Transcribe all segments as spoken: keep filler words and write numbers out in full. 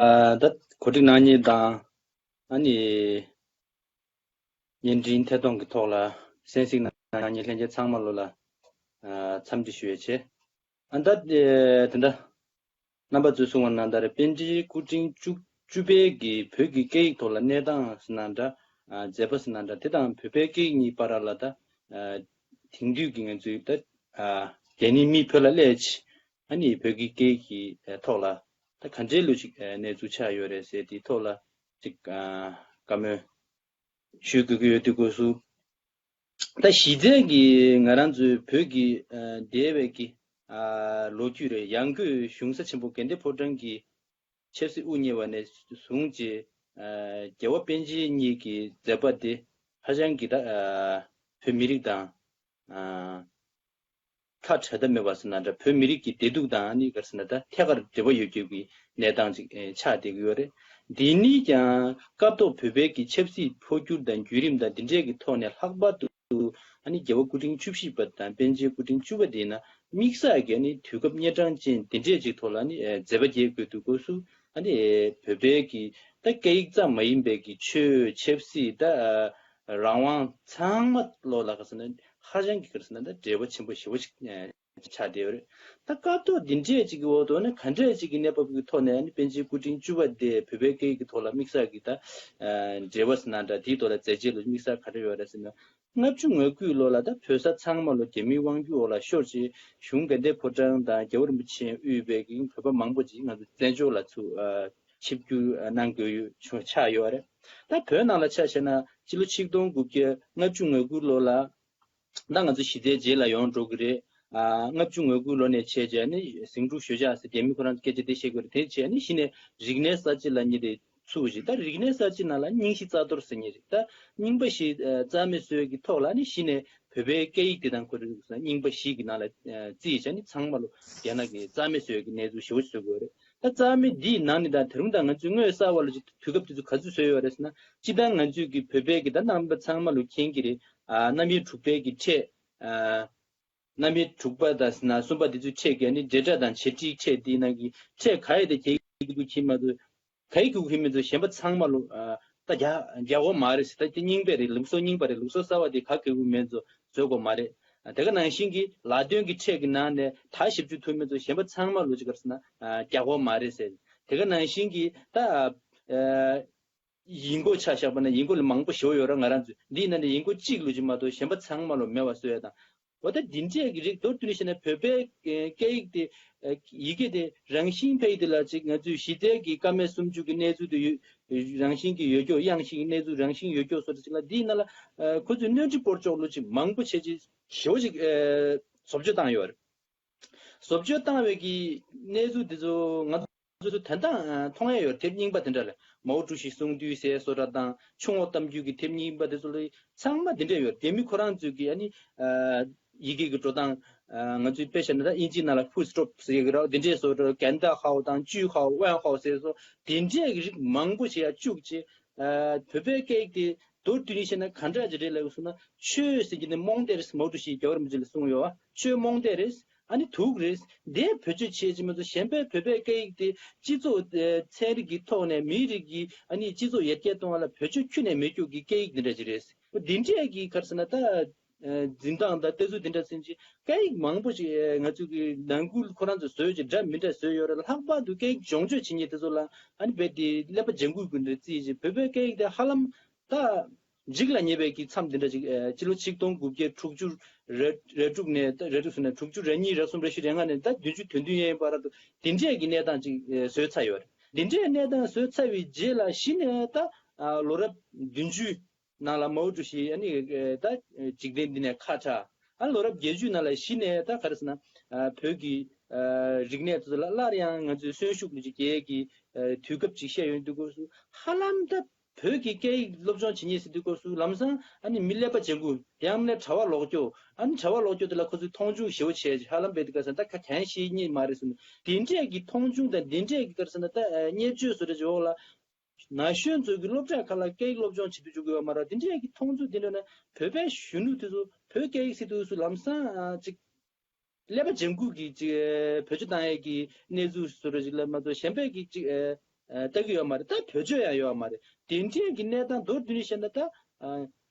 ཨ་ད་གོ་སྒྲིག་གནང་མཁན་དང་ཨ་ནི་བརྙན་འཕྲིན་ཐད་གཏོང་གི་ཐོག་ལ་གསན་གཟིགས་གནང་མཁན་ལྷན་རྒྱས་ཚང་མ་ལོ་ལ་ཨ་འཚམས་འདྲི་ཞུ་ཡས་བྱས། ཨ་ད་དེ་འདྲ་རྣམ་པ་ཚོས་གསུངས་པ་ནང་ལྟར་པཎ་ཌི་ཏ་སྐུ་ཕྲེང་བཅུ་བཅུ་པའི་གི་བོད་ཀྱི་སྐད་ཡིག་ཐོག་ལ་གནས་སྟངས་ཟེར་ན་འདྲ། ཨ་མཛད་པ་ཟེར་ན་འདྲ། དེ་དང་བོད་པའི་སྐད་ཡིག་གཉིས་བར་ལ་ད་ཨ་དེང་དུས་ཀྱི་ང་ཚོའི་ད་ཨ་རྒྱ་ནི་མི་བོད་ལ་སླེབས་ཆེ་ཨ་ནི་བོད་ཀྱི་སྐད་ཡིག་གི་ཐོག་ལ་ད་ག་འདྲའི་ལོ་ཞིག་གནས་ཚུལ་ཆགས་ཡོད་རེད་ཟེར་དེའི་ཐོག་ལ་ཅིག་ཨ་བཀའ་མོལ་ཞུ་དགོས་ཀྱི་ཡོད་དུས་སྐབས་སུ། ད་གཞི་རྩའི་གི་ང་རང་ཚོའི་བོད་ཀྱི་ཨ་འདས་པའི་གི་ཨ་ལོ་རྒྱུས་རེད། ཡང་སྒོས་གཞུང་ས་ཆེན་པོ་དགའ་ལྡན་ཕོ་བྲང་གི་ཆབ་སྲིད་དབུ་བརྙེས་པ་ནས་བཟུང་བྱས་ཨ་རྒྱལ་བ་པཎ་ཆེན་གཉིས་ཀྱི་མཛད་པ་དེ་ཧ་ཅང་གི་ད་ཨ་བོད་མི་རིགས་དང་ཨ་ཁ་བྲལ་ཐབས་མེད་པ་ཟེར་ན་འདྲ། བོད་མི་རིགས་ཀྱི་བདེ་སྡུག་དང་ཨ་ནི་ག་རེ་ཟེར་ན་ད་ཐད་ཀར་འབྲེལ་བ་ཡོད་རྒྱུ་གི་གནས་སྟངས་ཅིག་ཨེ་ཆགས་བསྡད་ཀྱི་ཡོད་རེད། འདི་ནི་ཀྱང་སྐབས་ཐོག་བོད་པའི་གི་ཆབ་སྲིད་འཕོ་འགྱུར་དང་བརྒྱུད་རིམ་དང་འདི་འདྲའི་གི་ཐོག་ནས་ལྷག་པར་དུ་ཨ་ནི་རྒྱལ་བ་སྐུ་ཕྲེང་བཅུ་བཞི་པ་དང་པཎ་ཆེན་སྐུ་ཕྲེང་བཅུ་པ་དེ་ཡིན་ན་དམིགས་བསལ་གྱི་ཨ་ནི་དུས་སྐབས་གཉན་འཕྲང་ཅན་འདི་འདྲའི་ཅིག་ཐོག་ལ་ཨ་ནི་ཨེ་མཛད་པ་རྒྱས་དགོས་འདུག་སྐབས་སུ་ཨ་ནི་ཨེ་བོད་པའི་གི་ད་སྐད་ཡིག་ཙམ་མ་ཡིན་པའི་གི་ཆོས་ཆབ་སྲིད་ད་ཨ་རང་དབང་ཚང་མ་ལོ་ལ་ག་ཟེར་ན་ཧ་ཅང་གི་ག་རེ་ཟེར་ན་ད་འབྲེལ་བ་ཆེན་པོ་ཞེ་པོ་ཞིག་ཨེ་ཆགས་བསྡད་ཡོད་རེད། ད་སྐབས་ཐོག་འདི་འདྲས་ཅིག་གི་འོག་ཏུ་ནི་ག་འདྲས་ཅིག་གི་གནས་བབ་ཀྱི་ཐོག་ནས་ནི་པཎ་ཆེན་སྐུ་ཕྲེང་བཅུ་པ་དེ་བོད་པའི་སྐད་ཡིག་གི་ཐོག་ལ་དམིགས་བསལ་གྱི་ད་ཨ་འབྲེལ་བ་ཟེར་ན་འདྲ། དེའི་ཐོག་ལ་མཛད་རྗེས་ལ་དམིགས་བསལ་ག་འདྲ་ཡོད་རེད་ཟེར་ན། ལྔ་བཅུ་ང་དགུའི་ལོ་ལ་ད་བོད་ས་ཚང་མ་ལོ་རྒྱ་མིའི་དབང་སྒྱུར་འོག་ལ་ཤོར་རྗེས་གཞུང་དགའ་ལྡན་ཕོ་བྲང་དང་རྒྱལ་བ་རིན་པོ་ཆེས་དབུས་པའི་གི་བོད་པ་མང་པོ་ཅིག་ང་ཚོ་བཙན་བྱོལ་ལ་ཚུར་ཨ་ཆིབས་བསྒྱུར་གནང་དགོས་ཡོད་ཆགས་ཡོད་རེད། ད་བོད་ནང་ལ་ཆ་བཞག་ན་སྤྱི་ལོ་ཆིག་སྟོང་དགུ་བརྒྱ་ལྔ་བཅུ་ང་དགུ་ལོ་ལ། ད་ང་ཚོ་གཞི་རྩའི་རྗེས་ལ་ཡོང་འགྲོ་གི་རེད། ཨ་ལྔ་བཅུ་ང་དགུ་ལོ་ནས་བྱས་རྗེས་ནི་ཟིང་འཁྲུག་ཞོད་འཇགས་ཟེར་རྒྱ་མི་ཁོ་རང་སྐད་ཆ་དེ་བཤད་གི་རེད། དེ་བྱས་ནི་གཞི་ནས་རིག་གནས་གསར་བརྗེ་ལབ་མཁན་དེ་ཚུགས་ཤིག་ད་རིག་གནས་གསར་བརྗེ་ནང་ལ་རྙིང་བཞི་རྩ་གཏོར་ཟེར་མཁན་རེད། ད་རྙིང་པ་བཞི་ཨ་རྩ་མེད་བཟོ་ཡས་ཀྱི་ཐོག་ལ་ནི་གཞི་ནས་བོད་པའི་སྐད་ཡིག་དེ་དང་ཁོ་རང་རྙིང་པ་བཞི་གི་ནང་ལ་ཨ་བརྩིས་བྱས་ནི་ཚང་མ་ལོ་རྒྱ་ནག་གིས་རྩ་མེད་བཟོ་ཡས་ཀྱི་གནས་ཚུལ་ཞེ་པོ་ཞིག་བཟོ་གི་ཡོད་རེད། ད་རྩ་མེད་འདིའི་ནང་ནས་ད་དེ་རིང་ད་ང་ཚོས་དངོས་གསར་བ་ལ་ཅིག་དུས་སྐབས་དེ་ཚོ་ག་ཚོད་བཟོས་ཡོད་རེད་ཟེར་ན། སྤྱིར་བཏང་ང་ཚོས་ཀྱི་བོད་པའི་གི་ད་རྣམ་པ་ཚང་མ་ལོ་མཁྱེན་གྱི་རེད། ཨ་རྣམ་དབྱེ་དྲུག་པའི་གི་ཕྲད། ཨ་རྣམ་དབྱེ་དྲུག་པ་དང་ཟེར་ན་གསུམ་པ་དེ་ཚོའི་ཕྲད་ཀྱི་ཨ་ནི་འབྲེལ་སྒྲ་དང་བྱེད་ཕྲད་ཕྲད་དེའི་ནང་གི་ཕྲད་ག་ཡི་དེ་ག་གི་དེ་ཚོ་མཁྱེན་མ་ཚོ་ག་ཡི་གི་མཁྱེན་མ་ཚོ་གཞན་པ་ཚང་མ་ལོ་ཨ་ད་རྒྱག་རྒྱག་གོ་མ་རེད་ཟེར། ད་དེ་རྙིང་པ་རེད། ལུགས་སྲོལ་རྙིང་པ་རེད། ལུགས་སྲོལ་གསར་བ་དེ་ག་གི་མཁྱེན་མ་ཚོ་བཟོ་གོ་མ་རེད། དེ་ག་ནང་བཞིན་གྱི་ལ་དོན་གྱི་ཕྲད་ཀྱི་ནང་ནས་ད་ཞིབ་འཇུག་ཐུབ་མ་ཚོ་གཞན་པ་ཚང་མ་ལོ་ཅིག་ག་རེ་ཟེར་ན་ཨ་རྒྱག་གོ་མ་རེད་ཟེར། དེ་ག་ནང་བཞིན་གྱི་ད་ཨ། ཡིག་མགོ་ཆ་བཞག་པ་ན་ཡིག་མགོ་ལ་མང་པོ་ཞེ་པོ་ཡོད་ར། ང་རང་ཚོས་འདིའི་ནང་ནས་ཡིག་མགོ་གཅིག་ལོ་ཅིག་མ་གཏོགས་གཞན་པ་ཚང་མ་ལོ་མེད་པ་བཟོ་ཡ་དང་། འོ་ད་འདི་འདྲས་ཀྱི་རིགས་མདོར་བསྡུས་ནས་བཤད་ན་བོད་པའི་སྐད་ཡིག་དེ་ཡི་གེ་དེ་རང་བཞིན་ཕལ་ཡིག་དེ་ལ་ཅིག་ང་ཚོས་གཞི་རྩའི་གི་ཀ་མད་སུམ་ཅུ་གི་གནས་ཚུལ་དེ་ཡོད་རང་བཞིན་གྱི་ཡོད་ཀྱོག་དབྱངས་བཞི་གི་གནས་ཚུལ་རང་བཞིན་ཡོད་ཀྱོག་བཟོ་འདྲ་ཅིག་ལ་འདིའི་ནང་ལ་ཁོ་ཚོས་སྣོན་འཕྲི་སྤོར་ཆོག་ལོ་ཅིག་མང་པོ་བྱས་ཅིག་ཞེ་པོ་ཅིག་བཟོ་བཅོས་བཏང་ཡོད་རེད། བཟོ་བཅོས་བཏང་བའི་གི་གནས་ཚུལ་དེ་ཚོ་ང་ཚོ་དོན་དག་མཐོང་ཡ་ཡོད། དེབ་རྙིང་པ་དེ་འདྲ་ལ་མའོ་ཀྲུའུ་ཞི་གསུང་བཏུས་ཟེར་བཟོ་འདྲ་དང་ཆུ་ངོགས་གཏམ་རྒྱུད་ཀྱི་དེབ་རྙིང་པ་དེ་ཚོ་ལ་ཚང་མ་དེ་འདྲ་ཡོད། རྒྱ་མི་ཁོ་རང་ཚོས་ཀྱི་ཨ་ནི་ཡི་གེ་གི་འགྲོ་སྟངས་ང་ཚོའི་དཔེ་བཞག་ན་ད་དབྱིན་ཇིའི་ནང་ལ་ཕུལ་སི་ཊོབ་ཟེར་གི་རེད། དེ་འདྲས་བཟོ་འདྲ་གན་ད་ཧའོ་དང་ཅུས་ཧའོ་ཝན་ཧའོ་ཟེར་བཟོ་དེ་འདྲས་ཀྱི་རིགས་མང་པོ་ཞིག་ཡ་བཅུག་བྱས། བོད་པའི་སྐད་ཡིག་དེ་མདོར་བསྡུས་ནས་བཤད་ན་ག་འདྲ་ཅིག་རེད་ལབ་སོང་ན། ཆོས་ཟེར་གྱི་ནི་རྨོངས་དད་རེད། མའོ་ཀྲུའུ་ཞིས་རྒྱལ་བ་རིན་པོ་ཆེ་ལ་གསུངས་ཡོད་པ། ཆོས་རྨོངས་དད་རེད། ཨ་ནི་དུག་རེད། དེ་བེད་སྤྱོད་བྱེད་ཀྱི་མ་གཏོགས་གཞན་པའི་བོད་པའི་སྐད་ཡིག་དེ་སྤྱི་ཚོགས་ཚན་རིག་གི་ཐོག་ནས་མིའི་རིགས་ཀྱི་ཨ་ནི་སྤྱི་ཚོགས་ཡར་རྒྱས་གཏོང་བ་ལ་བེད་སྤྱོད་ཁྱོན་ནས་མེད་རྒྱུ་གི་སྐད་ཡིག་འདི་འདྲ་ཅིག་རེད། འདི་འདྲས་ཀྱི་ག་རེ་ཟེར་ན་ད། འཛིན་སྟངས་དང་ལྟ་ཚུལ་དེ་འདྲ་ཟིན་ཅིག་སྐད་ཡིག་མང་པོ་ཞིག་ང་ཚོ་གི་ནང་ཁུལ་ཁོ་རང་ཚོ་བཟོས་ཀྱི་འདྲ་མི་འདྲ་བཟོས་ཡོད་རེད། ལྷག་པར་དུ་སྐད་ཡིག་སྦྱོང་སྤྱོད་བྱེད་མཁན་དེ་ཚོ་ལ་ཨ་ནི་རྦད་དེ་ཀླད་པ་ལྗང་ཁུ་གི་འདྲ་བརྩིས་ཅིག་བོད་པའི་སྐད་ཡིག་དེ་ཧ་ལམ་ད་འཇིག་ལ་ཉེ་བའི་གི་མཚམས་དེ་འདྲ་ཅིག་ཨ་ཕྱི་ལོ་ཆིག་སྟོང་དགུ་བརྒྱ་དྲུག་ཅུ་རེ་རེ་དྲུག་ནས་ད་རེ་དྲུག་ཟེར་ན་དྲུག་ཅུ་རེ་གཉིས་རེ་གསུམ་རེ་བཞི་རེ་ལྔ་ནས་ད་བདུན་ཅུ་དོན་བདུན་ཡན་བར་དུ་དེ་འདྲས་ཀྱི་གནས་སྟངས་ཅིག་ཨ་བཟོས་ཚར་ཡོད་རེད། དེ་འདྲས་གནས་སྟངས་བཟོས་ཚར་བའི་རྗེས་ལ་གཞི་ནས་ད་ཨ་ལོ་རབས་བདུན་ཅུ་ནང་ལ་མའོ་ཀྲུའུ་ཞི་ཨ་ནི་ད་འཇིག་རྟེན་འདི་ནས་ཁ་བྲལ། ཨ་ལོ་རབས་བརྒྱད་ཅུ་ནང་ལ་གཞི་ནས་ད་ག་རེ་ཟེར་ན་བོད་ཀྱི་རིག་གནས་དེ་ཚོ་ལ་སླར་ཡང་ང་ཚོའི་གསོན་ཤུགས་ལ་ཅིག་རྒྱས་ཀྱི་དུས་སྐབས་ཅིག་བཤད་ཡོང་དུས་སྐབས་སུ་ཧ་ལམ་ད་བོད་ཀྱི་སྐད་ཡིག་སློབ་སྦྱོང་བྱེད་མཁན་ཟེར་དུས་སྐབས་སུ་ལམ་སང་ཨ་ནི་མི་ཀླད་པ་ལྗང་ཁུ་ཡང་མིན་ན་གྲྭ་པ་ལོག་སྐྱོ། ཨ་ནི་གྲྭ་པ་ལོག་སྐྱོ་དེ་ལ་ཁོ་ཚོས་མཐོང་ཆུང་ཞེ་པོ་བྱས་ཧ་ལམ་རྦད་དེ་ག་རེ་ཟེར་ན་ད་ཁ་གྱེན་ཤེས་ཉེས་མ་རེད་ཟེར་ནས་དེ་འདྲས་ཀྱི་མཐོང་ཆུང་དང་དེ་འདྲས་ཀྱི་ག་རེ་ཟེར་ན་ད་བརྙས་བཅོས་བཟོ་འདྲ་ཅིག་འོག་ལ། ན་གཞོན་ཚོ་གི་སློབ་གྲྭ་ཁག་ལ་སྐད་ཡིག་སློབ་སྦྱོང་བྱེད་དུ་འཇུག་གི་ཡོད་མ་རེད། དེ་འདྲའི་གི་མཐོང་ཚུལ་དེ་འདྲ་ན་བོད་པའི་གཞོན་ནུ་དེ་ཚོ་བོད་སྐད་ཡིག་ཟེར་དུས་སུ་ལམ་སང་ཨ་ཅིག་ཀླད་པ་ལྗང་ཁུ་གི་ཅིག་ཨེ་བེད་སྤྱོད་བཏང་ཡས་ཀྱི་གནས་ཚུལ་བཟོ་འདྲ་ཅིག་ལ་མ་གཏོགས་གཞན་པའི་གི་ཅིག་ཨེ་ ལྟ་གི་ཡོད་མ་རེད། ད་བེད་སྤྱོད་ཡང་ཡོད་མ་རེད། དེ་འདྲའི་གི་གནས་སྟངས་མདོར་བསྡུས་ནས་བཤད་ན། ད་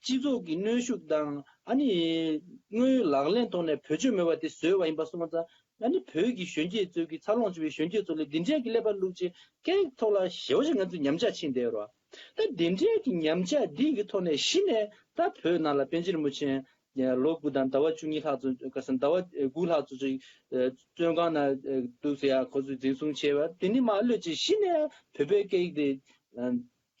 སྤྱི་ཚོགས་ཀྱི་གནོན་ཤུགས་དང་། ཨ་ནི་དངོས་ཡོད་ལག་ལེན་ཐོག་ནས་བེད་སྤྱོད་མེད་པ་དེ་བཟོས་པ་ཡིན་པ་སོང་ཙང་། ཨ་ནི་བོད་ཀྱི་གཞོན་སྐྱེས་ཚོས་ཀྱི། འཚར་ལོངས་བྱུང་བའི་གཞོན་སྐྱེས་ཚོ་ལ་འདི་འདྲའི་གི་ཀླད་པ་བླུགས་བྱས་སྐད་ཡིག་ཐོག་ལ་ཞེ་པོ་ཅིག་ང་ཚོས་ཉམས་ཆག་ཕྱིན་བསྡད་ཡོད་རེད་བ། ད་འདི་འདྲའི་གི་ཉམས་ཆག་འདི་གི་ཐོག་ནས་གཞི་ནས་ད་བོད་ནང་ལ་པཎ་ཆེན་རིན་པོ་ཆེ་ལོ་དགུ་དང་ཟླ་བ་བཅུ་གཉིས་ལྷག་ཙམ། ག་ཟེར། ཟླ་བ་དགུ་ལྷག་ཙམ་ཅིག་བཙོན་ཁང་ནང་འདུག་ཟེར་ཡ། ཁོ་ཚོས་འཛིན་བཟུང་བྱས་པ་དེ་ནི་མ་གློད་ཅིག་གཞི་ནས་བོད་པའི་སྐད་ཡིག་དེ་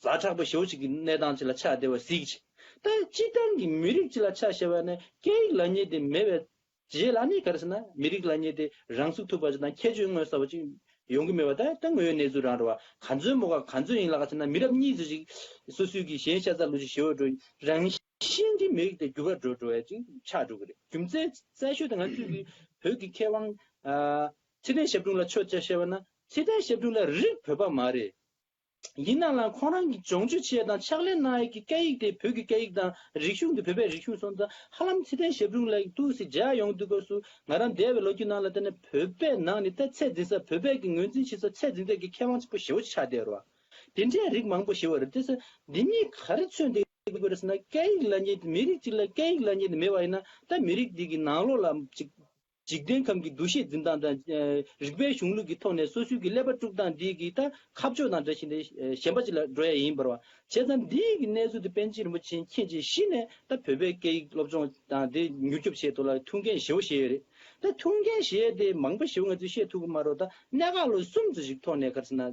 ཛ་དྲག་པོ་ཞེ་པོ་ཅིག་གི་གནས་སྟངས་ཅིག་ལ་ཆགས་བསྡད་པ་གཟིགས་ཅིག་ད་སྤྱིར་བཏང་གི་མི་རིགས་ཅིག་ལ་ཆ་བཞག་པ་ནས་སྐད་ཡིག་ལབ་མཁན་དེ་མེད་པའི་རྗེས་ལ་ནི། ག་རེ་ཟེར་ན། མི་རིགས་ལབ་མཁན་དེ་རང་ཚུགས་ཐུབ་པ་ཅིག་དང་ཁྱད་ཆོས་མངོན་གསལ་བ་ཅིག་ཡོང་གི་མེད་པ། ད་ད་དངོས་ཡོད་གནས་ཚུལ་རང་རེད་བ། ག་ཚོད་མོ་ག་ག་ཚོད་ཡིན་ལ། ག་ཟེར་ན། མི་རབས་གཉིས་ཙམ་ཞིག་སོ་སོའི་གི་གཞན་ཤ་ཚ་ལུག་ཅིག་ཞེ་པོ་འགྲོ། རང་བཞིན་གྱིས་མི་རིགས་དེ་འགྱུར་བ་འགྲོ་འགྲོ་བའི་ཅིག་ཆགས་འགྲོ་གི་རེད། རྒྱུ་མཚན་གསལ་ཤོས་དེ་ང་ཚོས་གི་བོད་ཀྱི་མཁས་དབང་། ཨ། ཚེ་བརྟན་ཞབས་དྲུང་ལ་ཆ་བཞག་པ་ན། ཚེ་བརྟན་ཞབས་དྲུང་ལ་རིགས་བོད་པ་མ་རེད། ཡིན་ན་ལ་ཁོང་རང་གིས་སྦྱོང་སྤྱོད་བྱས་དང་ཕྱག་ལས་གནང་ཡས་ཀྱི་སྐད་ཡིག་དེ་བོད་ཀྱི་སྐད་ཡིག་དང་། རིག་གཞུང་དེ་བོད་པའི་རིག་གཞུང་སོང་ཙང་། ཧ་ལམ་ཚེ་བརྟན་ཞབས་དྲུང་ལ་ཏོག་ཙམ་མཇལ་ཡོང་དུས་སྐབས་སུ། ང་རང་འདས་པའི་ལོ་རྒྱུས་ནང་ལ་བལྟས་ན། བོད་པའི་ནང་ནས་ད་ཚད་འཛིན་ས། བོད་པའི་གི་ངོས་འཛིན་བྱེད་ས། ཚད་འཛིན་ས་གི་མཁས་དབང་ཆེན་པོ་ཞེ་པོ་ཅིག་ཆགས་བསྡད་ཡོད་རེད་བ། དེ་འདྲའི་རིགས་མང་པོ་ཞེ་པོ་རེད། དེ་ས་འདི་གཉིས་ག་རེ་མཚོན་བསྡད་ཡོད་རེད་ཟེར་ན། སྐད་ཡིག་ལབ་མཁན། མི་རིགས་གཅིག་ལ་སྐད་ཡིག་ལབ་མཁན་དེ་མེད་པ་ཡིན་ན། ད་མི་རིགས་འདི་གི་ནང་ལོགས་ལ་ཅིག་འཇིག་རྟེན་ཁམས་ཀྱི་འདུ་ཤེས་འཛིན་སྟངས་དང་། ཨ། རིག་པའི་གཞུང་ལུགས་ཀྱི་ཐོག་ནས་སོ་སོའི་གི་ཀླད་པ་དཀྲུག་སྟངས་འདི་གི་ད་ཁ་ཕྱོགས་དང་འདྲ་བཞིན་དེ་གཞན་པ་ཅིག་ལ་འགྲོ་ཡ་ཡིན་པ་རེད་བ། བྱས་ཙང་འདི་གི་གནས་ཚུལ་དེ་པཎ་ཆེན་རིན་པོ་ཆེས་མཁྱེན་རྗེས་གཞི་ནས་ད་བོད་པའི་སྐད་ཡིག་སློབ་སྦྱོང་དང་དེ་མྱུར་སྐྱོབ་བྱེད་ཐོག་ལ་ཐུགས་འགན་ཞེ་པོ་བཞེས་ཡོད་རེད། ད་ཐུགས་འགན་བཞེས་དེ་མང་པོ་ཞེ་པོ་ང་ཚོས་བཤད་ཐུབ་ཀྱི་མ་རེད། ད་གནད་འགག་ལོ་གསུམ་ཙམ་ཞིག་ཐོག་ནས། ག་རེ་ཟེར་ན། ཨ།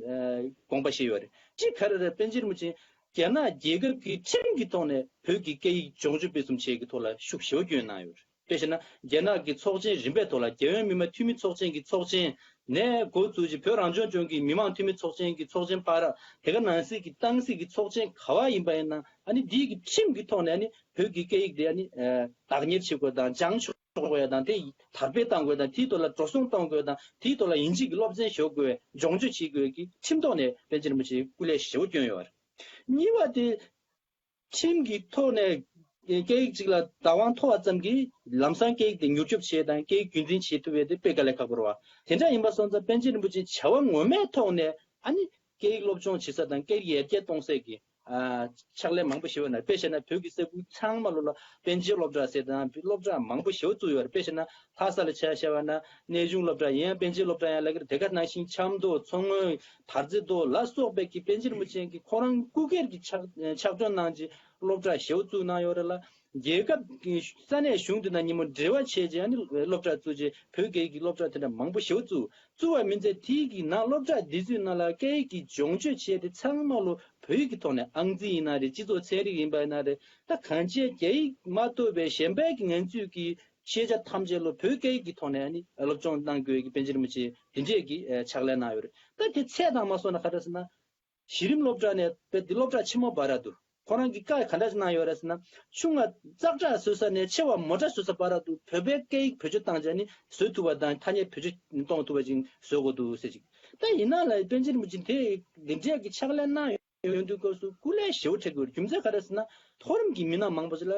དགོངས་པ་བཞེས་ཡོད་རེད། གཅིག་ག་རེ་རེད། པཎ་ཆེན་རིན་པོ་ཆེས་རྒྱ་ནག་རྒྱལ་ཁབ་ཀྱི་ཁྲིམས་ཀྱི་ཐོག་ནས་བོད་ཀྱི་སྐད་ཡིག་སྦྱོང་སྤྱོད་སྤེལ་གསུམ་བྱེད་ཀྱི་ཐོག་ལ་ཤུགས་ཞེ་པོ་བསྐྱོན་གནང་ཡོད་རེད། དཔེ་བཞག་ན། རྒྱ་ནག་གི་ཚོགས་ཆེན་རིམ་པའི་ཐོག་ལ། རྒྱལ་ཡོངས་མི་དམངས་འཐུས་མི་ཚོགས་ཆེན་གྱི་ཚོགས་ཆེན་ནས་འགོ་བཙུགས་ཀྱིས་བོད་རང་སྐྱོང་ལྗོངས་ཀྱི་མི་དམངས་འཐུས་མི་ཚོགས་ཆེན་གྱི་ཚོགས་ཆེན་བར། དེ་ག་ནང་སྲིད་ཀྱི་ཏང་སྲིད་ཀྱི་ཚོགས་ཆེན་ག་བ་ཡིན་པ་ཡིན་ན། ཨ་ནི་འདི་གི་ཁྲིམས་ཀྱི་ཐོག་ནས། ཨ་ནི་བོད་ཀྱི་སྐད་ཡིག་དེ། ཨ་ནི་ཨ། བདག་གཉེར་བྱེད་དགོས་དང་། སྦྱང་ཆོག་དགོས་ཡ་དང་། དེ་དར་སྤེལ་གཏང་དགོས་དང་། དེའི་ཐོག་ལ་འགྲོ་སོང་གཏོང་དགོས་དང་། དེའི་ཐོག་ལ་ཡིན་གཅིག་གི་སློབ་ཚན་ཞུགས་དགོས། སྦྱོང་སྤྱོད་བྱེད་དགོས་ཀྱི་ཁྲིམས་ཐོག་ནས་པཎ་ཆེན་རིན་པོ་ཆེས་སྐུ་ལས་ཞེ་པོ་བསྐྱོན་ཡོད་རེད། གཉིས་པ་དེ། ཁྲིམས་ཀྱི་ཐོག་ནས་སྐད་ཡིག་ཅིག་ལ་བདག་དབང་ཐོབ་པ་ཙམ་གྱིས་ལམ་སང་སྐད་ཡིག་དེ་མྱུར་སྐྱོབ་བྱེད་དང་། སྐད་ཡིག་རྒྱུན་འཛིན་བྱེད་ཐུབ་པ་དེ་དཔེ་དཀའ་ལས་ཁག་པོ་རེད་བ། དེ་འདྲ་ཡིན་པ་སོང་ཙང་པཎ་ཆེན་རིན་པོ་ཆེས་བྱ་བ་ངོ་མའི་ཐོག་ནས། ཨ་ནི་སྐད་ཡིག་སློབ་སྦྱོང་བྱེད་ས་དང་སྐད་ཡིག་ཡར་རྒྱས་གཏོང་སའི་གི། ཨ། ཕྱག་ལས་མང་པོ་ཞེ་པོ་གནང་། དཔེ་བཞག་ན་བོད་ཀྱི་ས་ཁུལ་ཚང་མ་ལོ་ལ་པཎ་ཆེན་སློབ་གྲྭ་ཟེར་དང་སློབ་གྲྭ་མང་པོ་ཞེ་པོ་བཙུགས་ཡོད་རེད། དཔེ་བཞག་ན་ལྷ་ས་ལ་ཆ་བཞག་པ་ན་གནས་ཆུང་སློབ་གྲྭ་ཡིན་ཡང་པཎ་ཆེན་སློབ་གྲྭ་ཡང་ལབ་ཀྱི་རེད། དེ་ག་ནང་བཞིན་ཆབ་མདོ། མཚོ་སྔོན། དར་རྩེ་མདོ་ལ་སོགས་པའི་གི་པཎ་ཆེན་རིན་པོ་ཆེ་གིས་ཁོ་རང་སྐུ་སྒེར་གྱི་ཕྱག་ཕྱག་སྦྱོང་གནང་བྱས་སློབ་གྲྭ་ཞེ་པོ་བཙུགས་གནང་ཡོད་རེད་ལ། རྒྱལ་ཁབ་ཀྱི་ས་གནས་གཞུང་དེ་དང་མཉམ་པོ་འབྲེལ་བ་བྱས་རྗེས་ཨ་ནི་སློབ་གྲྭ་བཙུགས་རྗེས་བོད་སྐད་ཀྱི་སློབ་གྲྭ་དེ་འདྲ་མང་པོ་ཞེ་པོ་བཙུགས། བཙུགས་པ་མིན་ཚད་དེའི་གི་ནང་སློབ་གྲྭ་འདི་ཚོའི་ནང་ལ་སྐད་ཡིག་གི་སྦྱོང་སྤྱོད་བྱས་ཏེ་ཚང་མ་ལོ་བོད་ཡིག་གི་ཐོག་ནས། ཨང་རྩིས་ཡིན་ན་རེད། སྤྱི་ཚོགས་ཚན་རིག་ཡིན་པ་ཡིན་ན་རེད། ད་གང་ཅི་རྒྱ་ཡིག་མ་གཏོགས་པའི་གཞན་པའི་གི་ང་ཚོའི་གི་ཤེས་བྱ་ཐམས་ཅད་ལོ་བོད་སྐད་ཡིག་གི་ཐོག་ནས་ཨ་ནི་སློབ་སྦྱོང་གནང་དགོས་ཀྱི་པཎ་ཆེན་རིན་པོ་ཆེ་འདི་འདྲས་ཀྱི་ཕྱག་ལས་གནང་ཡོད་རེད། ད་དེ་ཚད་དང་མ་སོང་ན་ག་འདྲ་ཟེར་ན། གཞི་རིམ་སློབ་གྲྭ་ནས་དཔེ་དེ་སློབ་གྲྭ་ཆེན་མོ་བར་དུ་ཁོ་རང་གིས་བཀའ་ག་འདྲ་ཞིག་གནང་ཡོད་རེད་ཟེར་ན། ཆུང་བ་ཙག་སྒྲ་བཟོ་ས་ནས་ཆེ་བ་མོ་སྒྲ་བཟོ་ས་བར་དུ་བོད་པའི་སྐད་ཡིག་བེད་སྤྱོད་བཏང་བྱས་ནས་བཟོ་ཐུབ་པ་དང་། ཐ་སྙད་བེད་སྤྱོད་གཏོང་ཐུབ་པ་ཅིག་བཟོ་དགོས་འདུག་ཟེར་ཅིག་ད་ཡིན་ན་ལ་པཎ་ཆེན་རིན་པོ་ཆེ་དེ་འདི་འདྲས་ཀྱི་ཕྱག་ལས་གནང་ཡོང་དུས་སྐབས་སུ་སྐུ་ལས་ཞེ་པོ་འཕྲད་དགོས་རེད། རྒྱུ་མཚན་ག་རེ་ཟེར་ན། མཐོ་རིམ་གྱི་མི་སྣ་མང་པོ་ཞིག་ལ་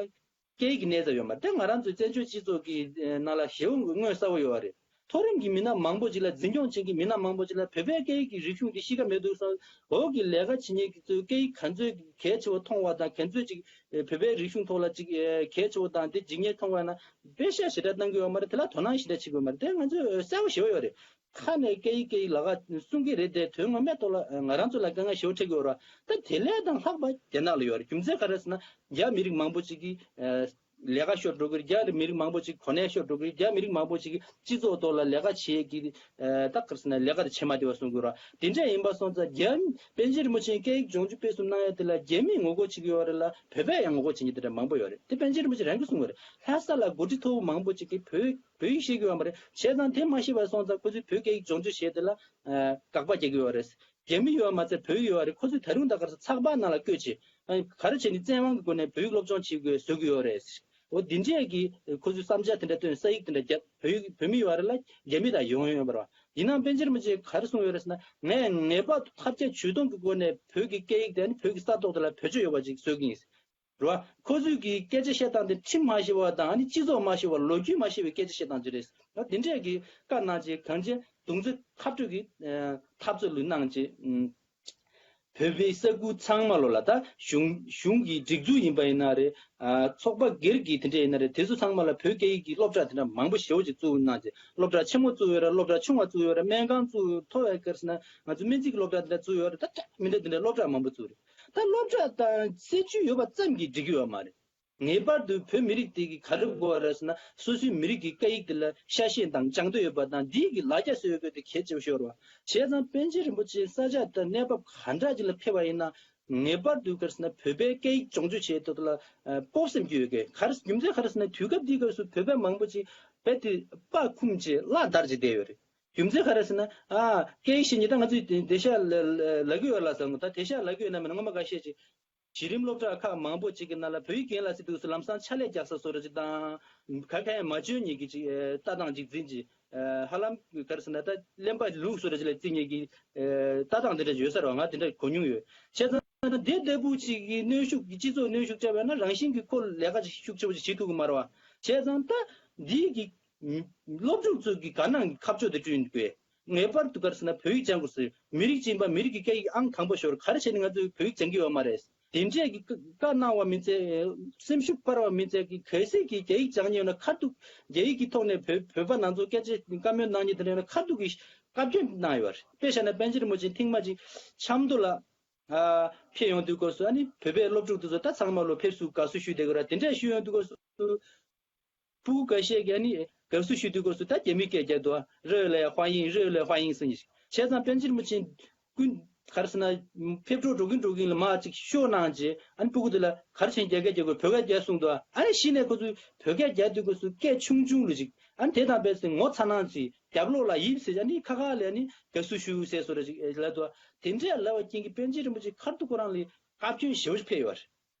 སྐད་ཡིག་གི་གནས་ཚད་ཡོད་མ་རེད། དེ་ང་རང་ཚོའི་བཙན་བྱོལ་སྤྱི་ཚོགས་ཀྱི་ནང་ལ་ཞེ་པོ་མངོན་གསལ་པོ་ཡོད་རེད། མཐོ་རིམ་གྱི་མི་སྣ་མང་པོ་ཅིག་ལ། འཛིན་སྐྱོང་བྱེད་མཁན་གྱི་མི་སྣ་མང་པོ་ཅིག་ལ་བོད་པའི་སྐད་ཡིག་གི་རིག་གཞུང་འདི་ཤེས་ཀ་མེད་འདུག་བསམ། འོག་གི་ལས་ཀ་བྱེད་མཁན་གྱི་ཚོས་སྐད་ཡིག་ག་ཚོད་གལ་ཆེ་བ་མཐོང་བ་དང་། ག་ཚོད་ཅིག་བོད་པའི་རིག་གཞུང་ཐོག་ལ་ཅིག་གལ་ཆེ་བ་དང་དེ་འཇིགས་ཉེན་མཐོང་བ་ན་དཔེ་ཤ་ཞེ་དྲག་གཏང་གི་ཡོད་མ་རེད། དེ་ལ་དོ་སྣང་ཞེ་དྲག་བྱེད་དགོས་མ་རེད། དེ་ང་ཚོས་གསལ་པོ་ཞེ་པོ་ཡོད་རེད། ཁ་ནས་སྐད་ཡིག་སྐད་ཡིག་ལབ་ཀ་གསུང་གི་རེད་དེ། དོན་ངོ་མའི་ཐོག་ལ་ང་རང་ཚོ་ལ་དཀའ་ངལ་ཞེ་པོ་འཕྲད་ཀྱི་ཡོད་རེད། ད་དེ་ལས་དང་ལྷག་པ་རྒྱ་ནག་ལ་ཡོད་རེད། རྒྱུ་མཚན་ག་རེ་ཟེར་ན། རྒྱ་མི་རིགས་མང་པོ་ཅིག་གིས་ལས་ཀ་ཤོར་འགྲོ་གི་རེད། རྒྱ་མི་རིགས་མང་པོ་ཅིག་གོ་གནས་ཤོར་འགྲོ་གི་རེད། རྒྱ་མི་རིགས་མང་པོ་ཅིག་གི་སྤྱི་ཚོགས་ཐོག་ལ་ལས་ཀ་བྱེད་ཀྱི། ད་ག་རེ་ཟེར་ན། ལས་ཀ་དེ་བྱེད་མ་བདེ་བ་གསུང་གི་ཡོད་རེད། དེ་འདྲ་ཡིན་པ་སོང་ཙང་རྒྱ་པཎ་ཆེན་རིན་པོ་ཆེས་སྐད་ཡིག་སྦྱོང་སྤྱོད་སྤེལ་གསུམ་གནང་ཡ་དེ་ལ་རྒྱ་མིས་ངོ་རྒོལ་བྱེད་ཀྱི་ཡོད་རེད་ལ། བོད་པས་ཡང་ངོ་རྒོལ་བྱེད་མཁན་དེ་འདྲ་མང་པོ་ཡོད་རེད། དེ་པཎ་ཆེན་རིན་པོ་ཆེ་རང་གིས་གསུངས་པ་རེད། ལྷ་ས་ལ་འགོ་ཁྲིད་མཐོ་པོ་མང་པོ་ཅིག་གིས་བོད་བོད་ཡིག་ཤེས་ཀྱི་ཡོད་མ་རེད། བྱས་ཙང་དེ་མ་ཤེས་པ་སོང་ཙང་ཁོ་ཚོས་བོད་སྐད་ཡིག་སྦྱོང་སྤྱོད་བྱེད་དེ་ལ་ཨ་དགག་པ་རྒྱག་གི་ཡོད་རེད། རྒྱ་མི་ཡོད་མ་ཚད་བོད་ཡིག་ཡོད་རེད། ཁོ་ཚོས་ད་རུང་ད་ག་རེ་ཟེར། ཚགས་པར་ནང་ལ་བཀོད་བྱས། ཨ་ནི་ག་རེ་བྱས་ནས་བཙན་དབང་གི་སྒོ་ནས་བོད་ཡིག་སློབ་སྦྱོང་བྱེད་དགོས་བཟོ་གི་ཡོད་རེད། འོ་འདི་འདྲས་ཀྱི་ཁོ་ཚོས་བསམ་འཆར་དེ་འདྲ་བཏོན། ས་ཡིག་དེ་འདྲ་རྒྱ་བོད་ཡིག་བོད་མི་ཡོད་རེད་ལ། རྒྱ་མི་དང་ཡོང་ཡོད་པ་རེད་བ། ཡིན་ནའང་པཎ་ཆེན་རིན་པོ་ཆེས་ག་རེ་གསུངས་ཡོད་རེད་ཟེར་ན། ངས་ངེས་པར་དུ་ཐབས་བརྒྱ་ཇུས་སྟོང་གི་སྒོ་ནས་བོད་ཀྱི་སྐད་ཡིག་དེ་ནི་བོད་ཀྱི་ས་ཐོག་དེ་ལ་བེད་སྤྱོད་ཡོད་པ་ཅིག་བཟོ་གི་ཡིན། རེད་བ། ཁོ་ཚོས་ཀྱི་སྐད་ཆ་བཤད་སྟངས་དེ་ཁྲིམས་མ་ཤེས་པ་དང་། ཨ་ནི་སྤྱི་ཚོགས་མ་ཤེས་པ། ལོ་རྒྱུས་མ་ཤེས་པའི་སྐད་ཆ་བཤད་སྟངས་ཅིག་རེད། ད་དེ་འདྲས་ཀྱི་བཀའ་གནང་བྱས། གང་ཅི་གདུང་རྩེ་ཁ་སྤྲོད་ཀྱི་འཐབ་རྩོད་ལུས་གནང་བྱས། ཨུམ། བོད་པའི་ས་ཁུལ་ཚང་མ་ལོ་ལ་ད་གཞུང་གཞུང་གི་སྒྲིག་འཛུགས་ཡིན་པ་ཡིན་ན་རེད། ཨ་ཚོགས་པ་སྒེར་གྱི་དེ་འདྲ་ཡིན་ན་རེད། དེ་ཚོ་ཚང་མ་ལ་བོད་སྐད་ཡིག་གི་སློབ་གྲྭ་དེ་འདྲ་མང་པོ་ཞེ་པོ་ཅིག་བཙུགས་གནང་རྗེས་སློབ་གྲྭ་ཆེན་མོ་བཙུགས་ཡོད་རེད། སློབ་གྲྭ་ཆུང་བ་བཙུགས་ཡོད་རེད། སྨན་ཁང་བཙུགས་ཡོད། མཐོ་བའི་སྐབས་ན་ང་ཚོ་སྨན་རྩིས་ཀྱི་སློབ་གྲྭ་དེ་འདྲ་བཙུགས་ཡོད་རེད། ད་འདྲ་མི་འདྲ་དེ་འདྲ་སློབ་གྲྭ་མང་པོ་བཙུགས་རེད། ད་སློབ་གྲྭ་དང་སྲིད་ཇུས་ཡོད་པ་ཙམ་གྱིས་འགྲིག་གི་ཡོད་མ་རེད། ངེས་པར་དུ་བོད་མི་རིགས་དེ་གི་ག་རེ་དགོས་པ་རེད་ཟེར་ན། སོ་སོའི་མི་རིགས་ཀྱི་སྐད་ཡིག་དེ་ལ་ཤ་ཞེན་དང་སྦྱང་འདོད་ཡོད་པ་དང་། འདིའི་གི་ལ་རྒྱ་བཟོ་དགོས་དེ་གལ་ཆེ་བོ་ཤོར་བ། བྱས་ཙང་པཎ་ཆེན་རིན་པོ་ཆེ་ས་ཆ་དང་གནས་བབ་ག་འདྲ་ཅིག་ལ་ཕེབས་པ་ཡིན་ན། ངེས་པར་དུ་ག་རེ་ཟེར་ན་བོད་པའི་སྐད་ཡིག་སྦྱོང་སྤྱོད་བྱེད་ཐུབ་ལ་སྤོབས་སེམས་སྐྱེ་ཡོད་གི། ག་རེ་རྒྱུ་མཚན་ག་རེ་ཟེར་ན། དུས་སྐབས་འདིའི་སྐབས་སུ་བོད་པ་མང་པོ་ཅིག་རྦད་དེ་པར་ཁུམ་བྱས་བརླག་བསྡད་ཅིག་བསྡད་ཡོད་རེད། རྒྱུ་མཚན་ག་རེ་ཟེར་ན། ཨ་སྐད་ཡིག་ཤེས་ཉིན་ད་ང་ཚོས་དེ་དེ་ཤ་ལ་ལ་ལ་གི་ཡོད་ལ་ཟེར་ངོ་། ད་དེ་ཤ་ལ་གི་ཡོད་ན་མིན་ངོ་མ་འགའ་ཤས་ཅིག་གཞི་རིམ་སློབ་གྲྭ་ཁག་མང་པོ་ཅིག་གི་ནང་ལ་བོད་ཡིག་རྒན་ལགས་ཟེར་དུས་སུ་ལམ་སང་ཕྱག་ལས་རྒྱག་ས་བཟོ་འདྲ་ཅིག་དང་། ག་ག་ཡང་མ་བྱོན་ཉིད་ཀྱི་ཅིག་ལྟ་སྟངས་ཅིག་འཛིན་ཅིག་ཧ་ལམ་ག་རེ་ཟེར་ན། ད་གླེན་པ་ལུག་བཟོ་འདྲ་ཅིག་ལ་བརྩི་ཉིད་ཀྱི་ལྟ་སྟངས་དེ་འདྲ་ཡོད་ས་རེད་བ། ང་དེ་འདྲ་གོ་མྱོང་ཡོད། བྱས་ཙང་ད་དེ་ལྟ་བུ་ཅིག་གི་གནོན་ཤུགས་ཀྱི་སྤྱི་ཚོགས་གནོན་ཤུགས་སྤྲད་པ་ན་རང་བཞིན་གྱི་ཁོ་ལས་ཀ་ཅིག་ཤུགས་ཆེ་བོ་ཅིག་བྱེད་ཐུབ་ཀྱི་མ་རེད་བ། བྱས་ཙང་ད་འདིའི་གི་སློབ་ཕྲུག་ཚོ་གི་དགའ་སྣང་གི་ཁ་ཕྱོགས་དེ་བསྐྲུན་དགོས། ངེས་པར་དུ་ག་རེ་ཟེར་ན་བོད་ཡིག་སྦྱང་དགོས་ཟེར། མི་རིགས་གཅིག་ཡིན་པ་མི་རིགས་ཀྱི་སྐད་ཡིག་ཨང་དང་པོ་ཤོར། ག་རེ་བྱས་ནས་ང་ཚོས་བོད་ཡིག་སྦྱང་གི་ཡོད་མ་རེད། དེ་འདྲས་ཀྱི་བཀའ་གནང་བ་མིན་ཚེ། སེམས་ཤུགས་སྤར་བ་མིན་ཚེ་གི་གལ་སྲིད་ཀྱི་རྒྱ་ཡིག་སྦྱང་མཁན་ཡོད་ན་ཁ་ཐུག་རྒྱ་ཡིག་གི་ཐོག་ནས་བོད་བོད་པ་ནང་ཚོ་སྐད་ཆ་བཀའ་མོལ་གནང་མཁན་དེ་འདྲ་ཡོད་ན་ཁ་ཐུག་གི་བཀའ་བཀྱོན་གནང་ཡོད་རེད། དཔེ་བཞག་ན་པཎ་ཆེན་རིན་པོ་ཆེ་ཐེངས་མ་གཅིག་ཆབ་མདོ་ལ་ཨ་ཕེབས་ཡོང་དུས་སྐབས་སུ། ཨ་ནི་བོད་པའི་སློབ་ཕྲུག་དེ་ཚོ་ད་ཚང་མ་ལོ་ཕེབས་བསུ་དགའ་བསུ་ཞུས་བསྡད་ཀྱི་རེད། དེ་འདྲས་ཞུས་ཡོང་དུས་སྐབས་སུ། ཕྲུ་གུ་འགའ་ཤས་ཀྱིས་ནི་དགའ་བསུ་ཞུ་དུས་སྐབས་སུ་ད་རྒྱ་མིའི་སྐད་རྒྱག་འདུག་རེ་ལ་ཧྭ་ཡིན། རེ་ལ་ཧྭ་ཡིན་ཟེར་ནས། བྱས་ཙང་པཎ་ཆེན་རིན་པོ་ཆེ་ཀུན་ག་རེ་ཟེར་ན། ཕེབས་འགྲོ་འགྲོ་གིན་འགྲོ་གིན་ལ་མར་ཅིག་ཤོག་གནང་རྗེས། ཨ་ནི་ཕྲུ་གུ་དེ་ལ་ག་རེ་བྱས་རྒྱ་སྐད་རྒྱག་དགོས། བོད་སྐད་རྒྱག་གསུངས་འདུག་ཨ་ནི་གཞི་ནས་ཁོ་ཚོས་བོད་སྐད་རྒྱག་དུས་སྐབས་སུ་སྐད་ཆུང་ཆུང་ལ་ཅིག་ཨ་ནི་དེ་དང་བས་ཏེ་ངོ་ཚ་ནང་ཅིག་རྒྱབ་ལོགས་ལ་ཡིབ་ཟེར། ཨ་ནི་ཁ་ཁ་ལ་ཨ་ནི་དགའ་བསུ་ཞུ་ཟེར་བཟོ་འདྲ་ཅིག་ལབ་འདུག་དེ་འདྲས་ལབ་པ་རྐྱེན་གྱིས་པཎ་ཆེན་རིན་པོ་ཆེ་ཁ་ཐུག་ཁོ་རང་ལ་བཀའ་བཀྱོན་ཞེ་པོ་ཅིག་ཕེབས་ཡོད་རེད།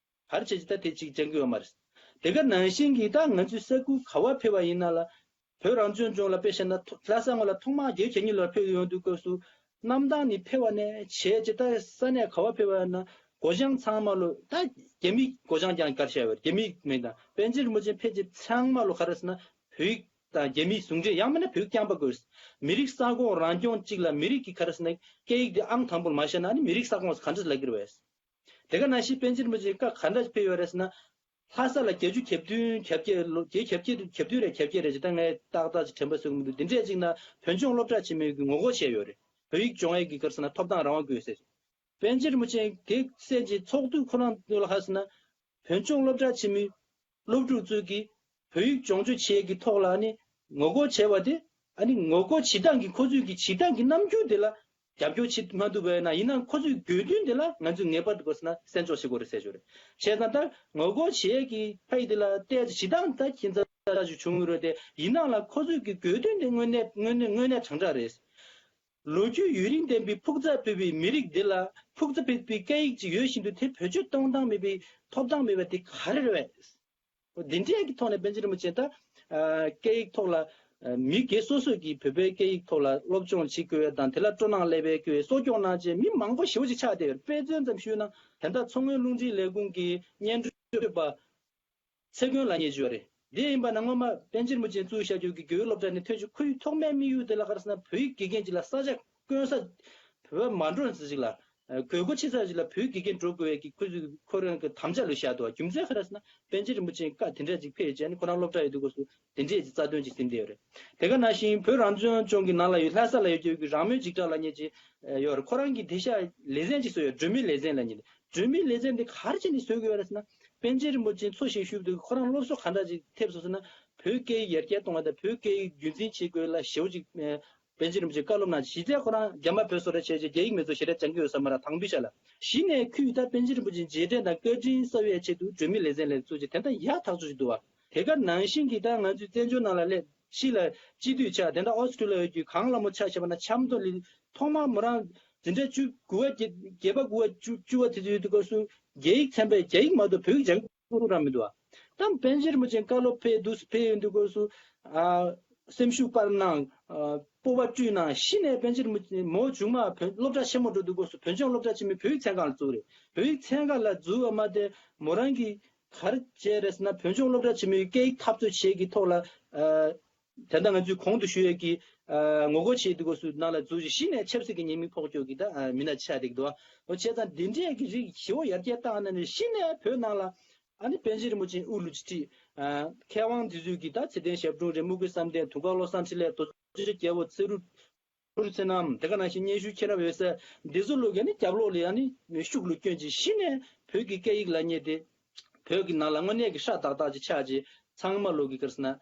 ག་རེ་བྱས་ཀྱི་ད་དེ་ཅིག་སྦྱང་གི་ཡོད་མ་རེད། དེ་ག་ནང་བཞིན་གྱི་ད་ང་ཚོའི་ས་ཁུལ་ག་བ་ཕེབས་པ་ཡིན་ན་ལ། བོད་རང་སྐྱོང་ལྗོངས་ལ་དཔེ་བཞག་ན་ཐོ་ལྷ་ས་ངོས་ལ་ཐོག་མར་རྒྱལ་བ་གྱ་གཉིས་ལོར་ཕེབས་ཡོང་དུས་སྐབས་སུ། གནམ་ཐང་ནས་ཕེབས་པ་ནས་བྱས་ཀྱི་ད་ས་གནས་ག་བ་ཕེབས་པ་ཡིན་ན་སྒོ་བྱང་ཚང་མ་ལོ་ད་རྒྱ་མིའི་སྒོ་བྱང་རྐྱང་དཀར་བཞག་ཡོད། རྒྱ་མིའི་མིང་དང་། པཎ་ཆེན་རིན་པོ་ཆེ་ཕེབས་ཀྱི་ཚང་མ་ལོ་ག་རེ་ཟེར་ན་བོད་ཡིག་དང་རྒྱ་མིའི་ཟུང་འབྲེལ། ཡང་མིན་ན་བོད་ཡིག་རྐྱང་པ་དགོས། མི་རིགས་ས་ཁོངས་རང་སྐྱོང་གཅིག་ལ་མི་རིགས་ཀྱི་ག་རེ་ཟེར་ན་སྐད་ཡིག་དེ་ཨང་དང་པོར་མ་བཞག་ན་ཨ་ནི་མི་རིགས་ས་ཁོངས་སུ་ག་འདྲ་ལབ་ཀྱི་རེད་པས། དེ་ག་ནང་བཞིན་པཎ་ཆེན་རིན་པོ་ཆེ་བཀའ་ག་འདྲ་ཕེབས་ཡོད་རེད་ཟེར་ན། ལྷ་ས་ལ་བརྒྱད་ཅུ་གྱ་བདུན་གྱ་བརྒྱད་ལོ། བརྒྱད་གྱ་བརྒྱད་གྱ་བདུན་རེད། གྱ་བརྒྱད་རེད་ཅེས་ད་ངས་ཏག་ཏག་ཅིག་དྲན་པ་གསོས་ཀྱི་མི་འདུག་འདི་འདྲས་ཅིག་ན་བོད་ལྗོངས་སློབ་གྲྭ་ཆེན་མོའི་གི་ངོ་རྒོལ་བྱས་ཡོད་རེད། བོད་ཡིག་སྦྱོང་ཡས་ཀྱི་ག་རེ་ཟེར་ན་ཐོབ་ཐང་རང་དབང་དགོས་ཟེར། པཎ་ཆེན་རིན་པོ་ཆེ་དེ་གསན་རྗེས་ཚོགས་འདུ་ཁོ་རང་ལ་ག་རེ་ཟེར་ན། བོད་ལྗོངས་སློབ་གྲྭ་ཆེན་མོའི་སློབ་ཕྲུག་ཚོས་ཀྱིས་བོད་ཡིག་སྦྱོང་སྤྱོད་བྱེད་ཀྱི་ཐོག་ལ་ནི་ངོ་རྒོལ་བྱས་པ་དེ། ཨ་ནི་ངོ་རྒོལ་བྱེད་སྟངས་ཀྱི་ཁོ་ཚོས་ཀྱི་བྱེད་སྟངས་ཀྱི་རྣམ་འགྱུར་དེ་ལ་རྒྱབ་སྐྱོར་བྱེད་མ་ཐུབ་པ་ཡིན་ན། ཡིན་ནའང་ཁོ་ཚོའི་དགོས་འདུན་དེ་ལ་ང་ཚོས་ངེས་པར་དུ་ག་རེ་ཟེར་ན་གསན་འཇོག་བྱེད་དགོས་རེད་ཟེར་ཞུ་རེད། བྱས་ཙང་ད་ངོ་རྒོལ་བྱེད་ཀྱི་ཕ་ཡི་དེ་ལ་བལྟས་ཏེ་བྱེད་སྟངས་ད་ཁྱད་མཚར་ཞིག་བྱུང་ཡོད་རེད་དེ། ཡིན་ནའང་ལ་ཁོ་ཚོའི་གི་དགོས་འདུན་དེ་དངོས་གནས་དངོས་གནས་དངོས་གནས་དྲང་དྲག་རེད། ལོ་རྒྱུས་ཡུན་རིང་ལྡན་པའི་ཕུགས་རྩ་ཕུད་པའི་མི་རིགས་འདི་ལ་ཕུགས་རྩ་ཕུད་པའི་སྐད་ཡིག་ཅིག་ཡོད་བཞིན་དུ་དེ་བེད་སྤྱོད་གཏོང་སྟངས་མེད་པའི་ཐོབ་ཐང་མེད་པ་དེ་ག་རེ་རེད་པས། འདི་འདྲའི་གི་ཐོག་ནས་པཎ་ཆེན་རིན་པོ་ཆེ་ད་ཨ་སྐད་ཡིག་ཐོག་ལ་ཨ་མི་སྒེར་སོ་སོ་གིས་བོད་པའི་སྐད་ཡིག་ཐོག་ལ་སློབ་སྦྱོང་བྱེད་དགོས་པ་དང་། དེ་ལ་སྤྲོ་སྣང་སླེབས་པའི་དགོས་པའི་གསོ་སྐྱོང་གནང་བྱས་མི་མང་པོ་ཞེ་པོ་ཅིག་ཆགས་བསྡད་ཡོད། དཔེ་མཚོན་ཙམ་ཞུས་ན་ད་ལྟ་མཚོ་སྔོན་རླུང་འཕྲིན་ལས་ཁུངས་ཀྱི་སྙན་སྒྲོན་པ་ཚེ་མགོན་ལགས་ཉེ་ཞུ་བ་རེད། དེ་ཡིན་པ་ན་སྔོན་མ་པཎ་ཆེན་རིན་པོ་ཆེས་བཙུགས་བཞག་རྒྱུ་གི་དགེ་འོས་སློབ་གྲྭ་ནས་ཐོན་རྗེས་ཁོའི་ཐོག་མའི་དམིགས་ཡུལ་དེ་ལ་ག་རེ་ཟེར་ན་བོད་ཡིག་དགེ་རྒན་ཅིག་ལ་ས་ཆ་དཀོན་ས་བོད་པ་མ་འགྲོ་ས་ཅིག་ལ་དགོས་མཁོ་ཆེ་ས་ཅིག་ལ་བོད་ཡིག་དགེ་རྒན་འགྲོ་དགོས་པའི་གི་ཁོ་ཚོས་ཁོ་རང་གི་དམ་བཅའ་ལ་བཞག་འདུག་རྒྱུ་མཚན་ག་རེ་ཟེར་ན་པཎ་ཆེན་རིན་པོ་ཆེའི་བཀའ་དེ་འདྲ་ཅིག་ཕེབས་རྗེས་ནི་ཁོ་རང་སློབ་གྲྭ་ཡོད་དུས་སྐབས་སུ་དེ་འདྲས་ཀྱི་རྩ་དོན་ཅིག་ཟིན་བསྡད་ཡོད་རེད། དེ་ག་ནང་བཞིན་བོད་རང་སྐྱོང་ལྗོངས་ཀྱི་ནང་ལ་ཡོད་ལྷ་ས་ལ་ཡོད་རྒྱུ་གི་རང་མོས་འཇིགས་སྐྲག་ལབ་མཁན་ཅིག་ཡོད་རེད། ཁོ་རང་གིས་དེ་ཤ་ལེ་ཚན་ཅིག་བཟོས་ཡོད། སྒྲོན་མེའི་ལེ་ཚན་ལབ་མཁན་དེ། སྒྲོན་མེའི་ལེ་ཚན་འདི་ག་རེ་བྱས་ནས་བཟོས་དགོས་རེད་ཟེར་ན། པཎ་ཆེན་རིན་པོ་ཆེ་འཚོ་ཞིང་བཞུགས་དུས་ཁོ་རང་སློབ་གསོ་ག་འདྲ་ཅིག་ཐེབས་སོང་ཟེར་ན། བོད་སྐད་ཡིག་ཡར་རྒྱས་གཏོང་བ་དང་བོད་སྐད་ཡིག་རྒྱུན་འཛིན་བྱེད་དགོས་ལ་ཞེ་པོ་ཅིག་ཨ་པཎ་ཆེན་རིན་པོ་ཆེ་བཀའ་སློབ་གནང་། གཞི་རྩའི་ཁོ་རང་རྒྱ་མ་བོད་སོག་ར་བྱས་རྗེས་རྒྱ་ཡིག་མི་ཚོ་ཞེ་དྲག་སྦྱང་གི་ཡོད་ས་མ་རེད། དང་པོའི་ཆ་ལ། གཞི་ནས་ཁོས་ད་པཎ་ཆེན་རིན་པོ་ཆེ་རྗེས་དྲན་དང་བཀའ་དྲིན་གསབ་ཡའི་ཆེད་དུ་སྒྲོན་མེ་ལེ་ཚན་ལ་བཙུགས་རྗེས་དེ་ལྟར་ཡག་ཐག་ཆོད་ཅིག་འདུག་བ། དེ་ག་ནང་བཞིན་གྱི་ད་ང་ཚོའི་བཙན་བྱོལ་ནང་ལ་སླེབས། ཕྱི་ལ་སྤྱི་འཐུས་ཆགས། དེ་འདྲ་ཨོ་སི་ཀྲུ་ལི་ཡ་ཡོད་རྒྱུ་གངས་ལྷ་མོ་ཆ་བཞག་པ་ན་ཆབ་མདོ་ལ་ཐོག་མར་མོ་རང་འཛིན་གྲྭ་བཅུ་དགུ་པ་བརྒྱད་བརྒྱད་པ་དགུ་པ་བཅུ་བཅུ་པ་དེ་ཚོ་ཡོད་དུས་སྐབས་སུ་རྒྱ་ཡིག་ཚན་པས་རྒྱ་ཡིག་མ་གཏོགས་བོད་ཡིག་སྦྱང་གི་རང་མི་འདུག་བ། ད་པཎ་ཆེན་རིན་པོ་ཆེ་བཀའ་སློབ་ཕེབས་འདུག་ཕེབས་ཡོང་དུས་སྐབས་སུ་ཨ་སེམས་ཤུགས་སྤར་གནང་། ཨ་སྤོབས་པ་བསྐྲུན་གནང་། གཞི་ནས་པཎ་ཆེན་རིན་པོ་ཆེ་མོ་མཇུག་མ་བོད་སློབ་གྲྭ་ཆེན་མོ་འགྲོ་དུས་སྐབས་སུ་བོད་ལྗོངས་སློབ་གྲྭ་ཆེན་མོའི་བོད་ཡིག་ཚན་ཁག་ལ་བཙུགས་རེད། བོད་ཡིག་ཚན་ཁག་ལ་བཙུགས་པ་མ་ཟད་མོ་རང་གིས་ག་རེ་བྱས་རེད་ཟེར་ན། བོད་ལྗོངས་སློབ་གྲྭ་ཆེན་མོའི་སྐད་ཡིག་འཐབ་རྩོད་བྱེད་ཀྱི་ཐོག་ལ་ཨ་ད་ལྟ་ང་ཚོས་གོང་དུ་ཞུ་ཡས་ཀྱི་ ཨ་ངོ་རྒོལ་བྱེད་དུས་སྐབས་སུ་ནང་ལ་འཛུལ་ཞིང་གཞི་ནས་ཆབ་སྲིད་ཀྱི་ཉེས་མིང་ཕོག་སྐྱོག་གི་ད་ཨ་མི་སྣ་ཆགས་བསྡད་ཀྱི་འདུག་བ། འོ་བྱས་ཙང་འདི་འདྲས་ཀྱི་རིགས་ཞེ་པོ་ཡར་རྒྱས་བཏང་ནས་ནི་གཞི་ནས་བོད་ནང་ལ་ཨ་ནི་པཎ་ཆེན་རིན་པོ་ཆེའི་དབུ་བླུགས་ཅིག་ཨ་མཁས་དབང་འདི་ཚོས་ཀྱི་ད་ཚེ་བརྟན་ཞབས་དྲུང་རེད། དམུ་དགེ་བསམ་གཏན། དུང་དཀར་བློ་བཟང་འཕྲིན་ལས། རྡོ་རྗེ་རྒྱལ་པོ། ཚེ་རུ། ཚེ་རིང་བསོད་ནམས། དེ་ག་ནང་བཞིན་སྙན་ཞུ་མཁྱེན་རབ་འོད་ཟེར་འདི་ཚོ་ལོག་གི་ནི་རྒྱབ་ལོགས་ལ་ཨ་ནི་ཤུགས་ལ་བསྐྱོན་ཅིང་གཞི་ནས་བོད་ཀྱི་སྐད་ཡིག་ལབ་མཁན་དེ་བོད་ཀྱི་ནང་ལ་དངོས་གནས་ཀྱི་ཧྲ་ཏག་ཏག་ཅིག་ཆགས་ཅིག་ཚང་མ་ལོག་གི་ག་རེ་ཟེར་ན་ཨ་